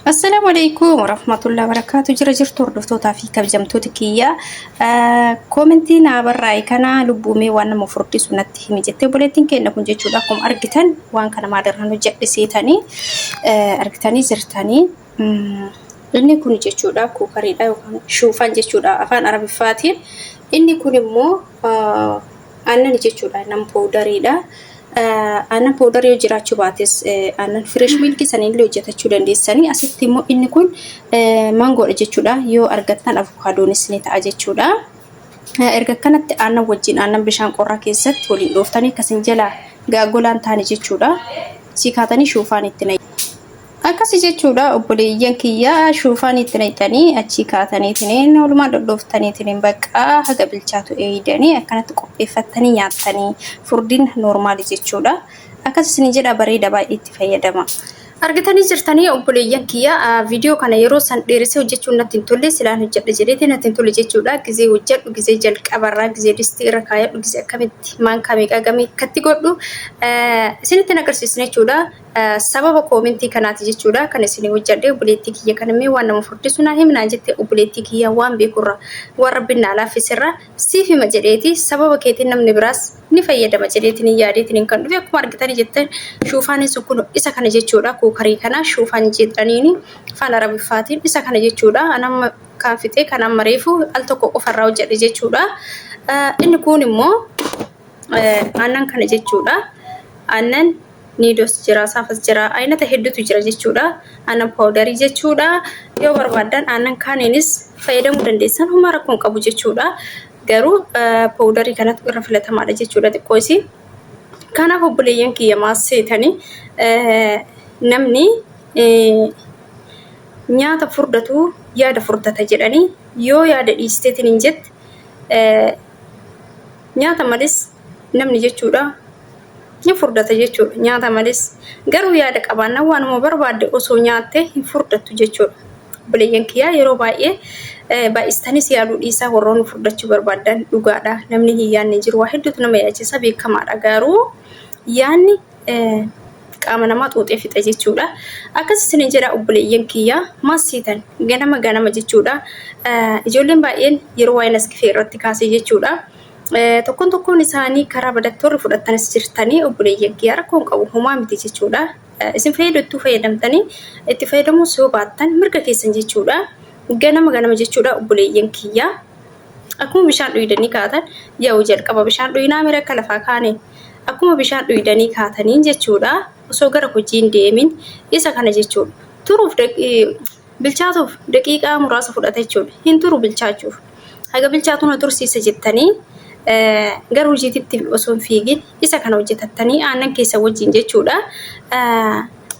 Assalaamu alaikum warahmatullahi wabarakatuh. Jira jirtu hordoftootaa fi kabajamtoota kiyya. Koomentii naa barraa'e kana lubbuumee waan nama furdisu natti himi jettee obboleettiin keenya kun jechuudha. Akkuma argitan waan kana maalirraan hojjedhe seetanii argitanii jirtanii. Inni kun jechuudha kuukariidha yookaan shuufaan jechuudha afaan arabiffaatiin. Inni kun immoo aannan jechuudha aannan powdariidha. Aannan powdarii yoo jiraachuu baates aannan fresh milk sanillee hojjetachuu dandeessanii. Asitti immoo inni kun maangoodha jechuudha. Yoo argattan avukaadoonis ni ta'a jechuudha. Erga kanatti aannan wajjin aannan bishaan qorraa keessatti waliin dhooftanii akkasin jalaa gaagolaan taane jechuudha. Siikaatanii shuufaan itti naqu. Akkasi jechuudha obboleeyyan kiyya, shuufaan itti naqxanii achii kaataniitiin walumaan dhodhooftaniitiin baqqaa haga bilchaatu eeydanii akkanatti qopheeffattanii nyaattanii furdin noormaali jechuudha. Akkas isin jedha, bareeda, baay'ee itti fayyadama. Argitanii jirtanii obboleeyyan kiyya, viidiyoo kana yeroo san dheeresee hojjechuun natti hin tolle, silaan hojjedha jedheeti natti hin tolle jechuudha. Gizee hojjedhu, gizee jalqabarraa, gizee distii irra kaayadhu, gizee akkamitti maankaa meeqa gamii akkatti godhu isinitti hin agarsiisne jechuudha. Sababa koomentii kanaati jechuudha kan isin hojjedhe. Obboleettii kiyya kan immoo waan nama furdisu naa himnaa jette, obboleettii kiyya waan beekurra, waan rabbiin naa laaffisirra siif hima jedheeti, sababa keetiin namni biraas ni fayyadama jedheetiin yaadeetiin kan dhufe. Akkuma argitanii jettan shuufaan sun kun isa kana jechuudha. Kuukarii kana shuufaan jedhaniini afaan arabiffaatiin isa kana jechuudha. Anamma kan fixee kan amma reefu al tokko qofarraa hojjedhe jechuudha. Inni kun immoo aannan kana jechuudha. Aannan niidos jira, saafas jira, aynata hedduutu jira jechuudha. Aannan paawudarii jechuudha. Yoo barbaaddan aannan kaaniinis fayyadamuu dandeessan, homaa rakkoon qabu jechuudha. Garuu paawudarii kanatu irra filatamaadha jechuudha xiqqoo isii. Kanaaf obboleeyyan kiyya, maas seetanii, namni nyaata furdatu yaada furdata jedhanii, yoo yaada dhiisteetiin hin jette nyaata malees namni jechuudha ni furdata jechuudha. Nyaata malees garuu yaada qabaannaan waanuma barbaadde osoo nyaatte hin furdattu jechuudha. Obboleeyyan kiyyaa, yeroo baay'ee baay'istanis yaaluu dhiisaa warroonni furdachuu barbaaddan. Dhugaadha, namni hin yaadne jiru, waa hedduutu nama yaachisa, beekamaadha. Garuu yaadni qaama namaa xuuxee fixa jechuudha. Akkas isin jedha obboleeyyan kiyyaa, maal seetan, ganama ganama jechuudha. Ijoolleen baay'een yeroo waa'ee naskifee irratti kaasee jechuudha. Tokkoon tokkoon isaanii karaa badattoorri fudhattanis jirtanii, obboleeyyan kiyyaa, rakkoon qabu homaa miti jechuudha. Isin fayyaduttuu fayyadamtanii itti fayyadamuus yoo baattan mirga keessan jechuudha. Ganama ganama jechuudha obboleeyyan kiyyaa. Akkuma bishaan dhuydanii kaatan, yaa'u jalqaba bishaan dhuynaa mira akka lafaa kaane, akkuma bishaan dhuydanii kaatanii jechuudha. Osoo gara hojii hin deemin isa kana jechuudha. Turuuf, bilchaatuuf daqiiqaa muraasa fudhata jechuudha. Hin turu bilchaachuuf. Haga bilchaatu na tursiisa jettanii gara hojiititti osoo hin fiigin isa kana hojjetattanii aannan keessa wajjin jechuudha.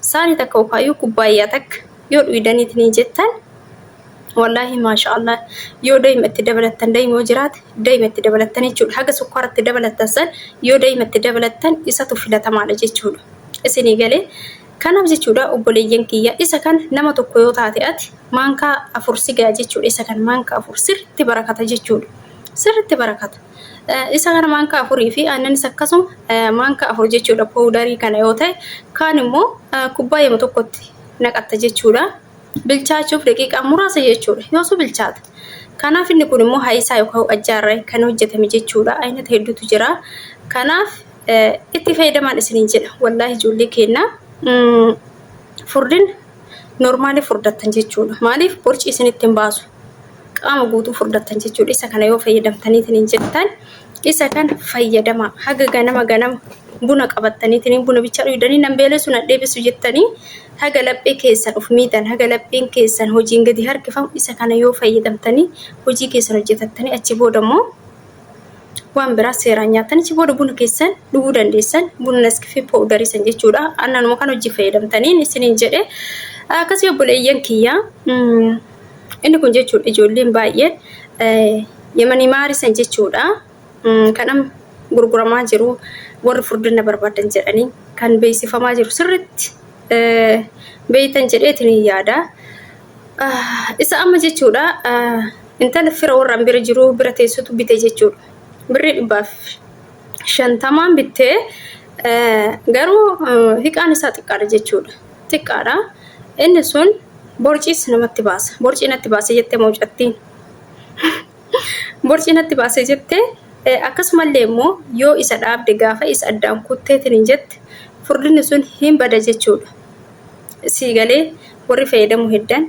Saanii takka yookaan kubbaayyaa takka yoo dhuydaniitiin jettan, wallaahi maasha Allah, yoo daa'ima itti dabalattan, daa'ima yoo jiraate daa'ima itti dabalattan jechuudha. Haga sukkaara itti dabalattan san yoo daa'ima itti dabalattan isatu filatamaadha jechuudha. Isinii galee? Kanaaf jechuudha obboleeyyan kiyya, isa kan nama tokko yoo taate ati maankaa 4 si ga'a jechuudha. Isa kan maankaa 4 sirriitti barakata jechuudha. Sirriitti barakata. Isa kana maankaa 4 fi aannanis akkasuma maankaa 4 jechuudha powudarii kana yoo ta'e, kaan immoo kubbaayyaa tokkotti naqatta jechuudha. Bilchaachuuf daqiiqaa muraasa jechuudha. Yoosuu bilchaata. Kanaaf inni kun immoo haayisaa yookaan ajjaarraa kan hojjetame jechuudha. Aynata hedduutu jira. Kanaaf itti fayyadamaan isiniin jedha. Wallaahi ijoollee keenya, furdin noormaalii furdattan jechuudha. Maaliif borci isinitti hin baasu? Qaama guutuu furdattan jechuudha. Isa kana yoo fayyadamtaniitiin jettan, isa kana fayyadama. Haga ganama ganama buna qabattaniitiin buna bichaa dhuydanii nan beelessu nan dheebessu jettanii haga laphee keessan of miitan, haga lapheen keessan hojiin gadi harkifamu, isa kana yoo fayyadamtanii hojii keessan hojjetattanii, achi booda immoo waan biraa seeraan nyaattan, achi booda buna keessan dhuguu dandeessan, buna naskifee powudarii san jechuudha. Aannanuma kan hojii fayyadamtaniin isiniin jedhe. Akkasii obboleeyyan kiyyaa, inni kun jechuudha ijoolleen baay'een yamanii maarisan jechuudha. Kan amma gurguramaa jiru, warri furdina barbaadan jedhanii kan beeksifamaa jiru sirritti beeytan jedheetiin yaada. Isa amma jechuudha intala fira warraan bira jiru bira teessutu bite jechuudha. Birrii 150n bittee, garuu hiqaan isaa xiqqaadha jechuudha. Xiqqaadha. Inni sun Borciis namatti baasa. Borcii natti baase jette mucattiin. Borcii natti baase jette akkasumallee immoo yoo isa dhaabde gaafa isa addaan kutteetiin hin jette furdinni sun hin bada jechuudha. Sii galee warri fayyadamu heddan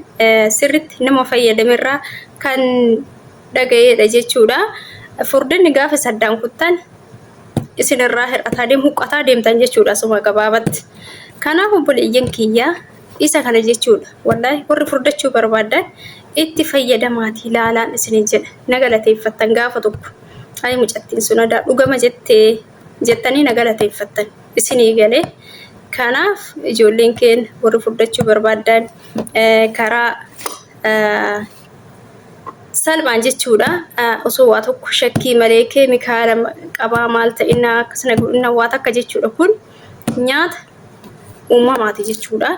sirritti nama fayyadamerraa kan dhaga'eedha jechuudha. Furdinni gaafa isa addaan kuttan isinirraa hir'ataa deemu huqqataa deemtan jechuudha asuma gabaabatti. Kanaaf obboleeyyan kiyya isa kana jechuudha. Wallaahi warri furdachuu barbaaddan itti fayyadamaatii laalaan isinin jedha. Na galateeffattan gaafa tokko. Ayi mucattiin sun adaa dhugama jettee jettanii na galateeffattan isinii galee. Kanaaf ijoolleen keenya warri furdachuu barbaaddan karaa salphaan jechuudha. Osoo waa tokko shakkii malee keemikaala qabaa maal ta'inna akkasana godhinna waa takka jechuudha kun nyaata uumamaati jechuudha.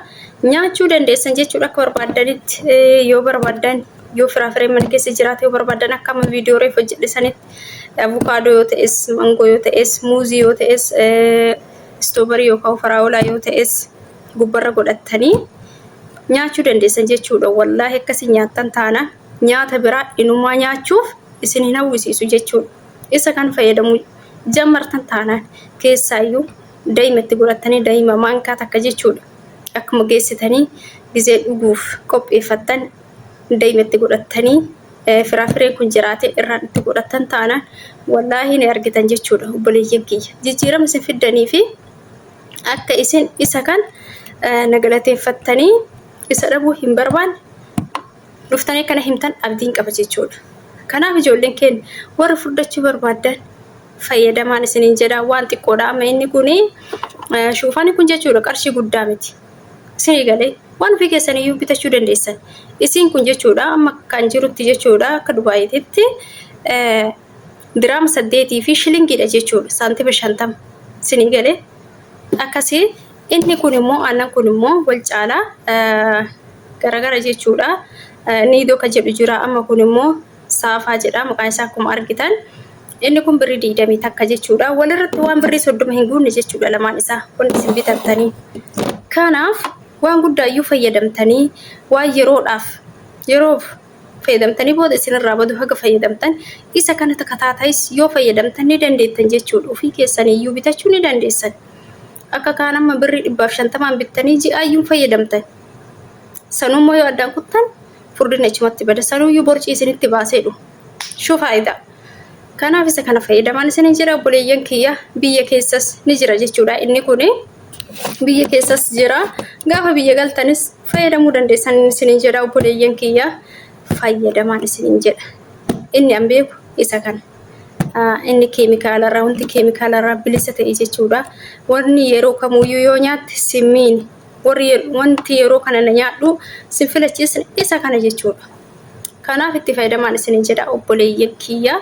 Nyaachuu dandeessan jechuudha akka barbaaddanitti yoo barbaaddan yoo firaafireen mana keessa jiraate yoo barbaaddan akka amma viidiyoo reef hojjedhe sanitti avukaadoo yoo ta'es mangoo yoo ta'es muuzii yoo ta'es istoobarii yookaan faraawolaa yoo ta'es gubbarra godhattanii nyaachuu dandeessan jechuudha. Wallaahi akkasii nyaattan taanaan nyaata biraa inumaa nyaachuuf isin hin hawwisiisu jechuudha. Isa kan fayyadamuu jammartan taanaan keessaayyuu daa'ima itti godhattanii daa'ima maankaa takka jechuudha. Akkuma geessitanii gizee dhuguuf qopheeffattan daa'ima itti godhattanii firaafireen kun jiraate irraan itti godhattan taanaan wallaahi ni argitan jechuudha obboleeyyan kiyya. Jijjiirama isin fiddanii fi akka isin isa kan na galateeffattanii isa dhabuu hin barbaanne dhuftanii akkana himtan abdiin qaba jechuudha. Kanaaf ijoolleen keenya warri furdachuu barbaaddan fayyadamaan isiniin jedha waan xiqqoodha amma inni kun shuufaan kun jechuudha qarshii guddaa miti. Isinii galee waan ofii keessaniyyuu bitachuu dandeessan. Isiin kun jechuudha amma kan jirutti jechuudha akka Dubaayiititti diraama 8 fi shilingiidha jechuudha saantima 50 isinii galee akkasii inni kun immoo aannan kun immoo wal caalaa garagara jechuudha. Niidoo kan jedhu jira amma kun immoo saafaa jedha maqaan isaa akkuma argitan. Inni kun birrii 21 jechuudha. Walirratti waan birrii 30 hin guunne jechuudha lamaan isaa wanti isin bitattanii. Kanaaf waan guddaayyuu fayyadamtanii waan yeroodhaaf yeroof fayyadamtanii booda isinirraa badu haga fayyadamtan isa kana takataataayis yoo fayyadamtan ni dandeettan jechuudha. Ofii keessaniyyuu bitachuu ni dandeessan. Akka kaan amma birrii 150n bittanii ji'aayyuu fayyadamtan. Sanummoo yoo addaan kuttan furdina achumatti bada. Sanuyyuu borcii isinitti baasee dhumu. Shuu faayidaa. Kanaaf isa kana fayyadamaan isinin jira obboleeyyan kiyya biyya keessas ni jira jechuudha. Inni kuni biyya keessas jira. Gaafa biyya galtanis fayyadamuu dandeessan isinin jedha obboleeyyan kiyya fayyadamaan isinin jedha. Inni an beeku isa kana. Inni keemikaalarraa wanti keemikaalarraa bilisa ta'e jechuudha. Wanni yeroo kamuyyuu yoo nyaatte simmiini. Warri wanti yeroo kana na nyaadhu sin filachiisne isa kana jechuudha. Kanaaf itti fayyadamaan isinin jedha obboleeyyan kiyya.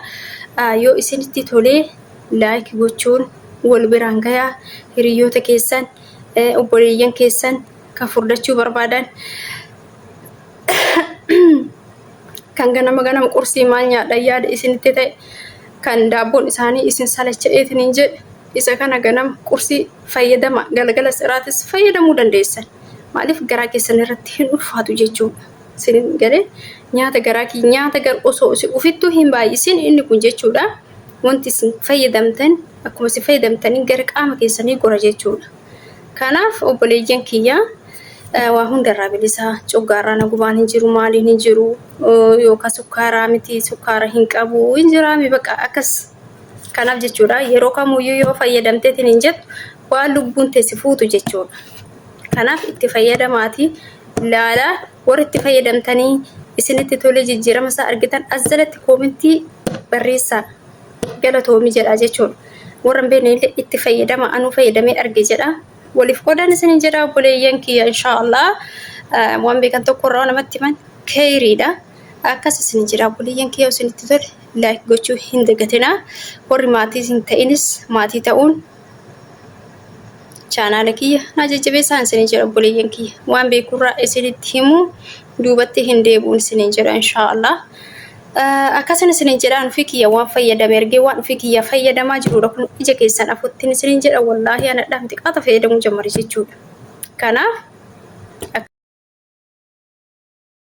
Yoo isinitti tolee like gochuun wal biraan gayaa hiriyoota keessan obboleeyyan keessan kan furdachuu barbaadan kan ganama ganama qursii maal nyaadha yaada isinitti ta'e kan daabboon isaanii isin salacha'eetiin hin jedhe isa kana ganama qursii fayyadama galgala siraatis fayyadamuu dandeessan maaliif garaa keessan irratti hin ulfaatu jechuudha isin galee nyaata garaa kiyya nyaata gar osoo isin ofittuu hin baay'isin inni kun jechuudha wanti isin fayyadamtan akkuma isin fayyadamtanii gara qaama keessanii gora jechuudha. Kanaaf obboleeyyan kiyya waa hundarraa bilisa coggaarraa na gubaan hin jiru maaliin hin jiru yookaan sukkaaraa miti sukkaara hin qabu hin jiraami bakka akkas kanaaf jechuudha yeroo kamuyyuu yoo fayyadamteetiin hin jettu waan lubbuun teessi fuutu jechuudha. Kanaaf itti fayyadamaatii laalaa warri itti fayyadamtanii isinitti tolee jijjiirama isaa argitan as jalatti koomentii barreessaa galatoomi jedha jechuudha. Warra hin beekne illee itti fayyadama anuu fayyadamee arge jedha. Waliif qoodan isinin jedha obboleeyyan kiyya inshaallah waan beekan tokko irraa namatti himan keeyriidha. Akkas isinin jedha obboleeyyan kiyya isinitti tole like gochuu hin dagatinaa. Warri maatii hin ta'inis maatii ta'uun chaanaala kiyya naa jajjabeessaan isinin jedha obboleeyyan kiyya waan beekurraa isinitti himuu duubatti hin deebi'uun isinin jedha inshaallah. Akkasin isinin jedhaan ofii kiyya waan fayyadame ergee waan ofii kiyya fayyadamaa jirudha kun ija keessan afuttiin isinin jedha wallaahi anadhaaf xiqqaata fayyadamuu jammare jechuudha. Kanaaf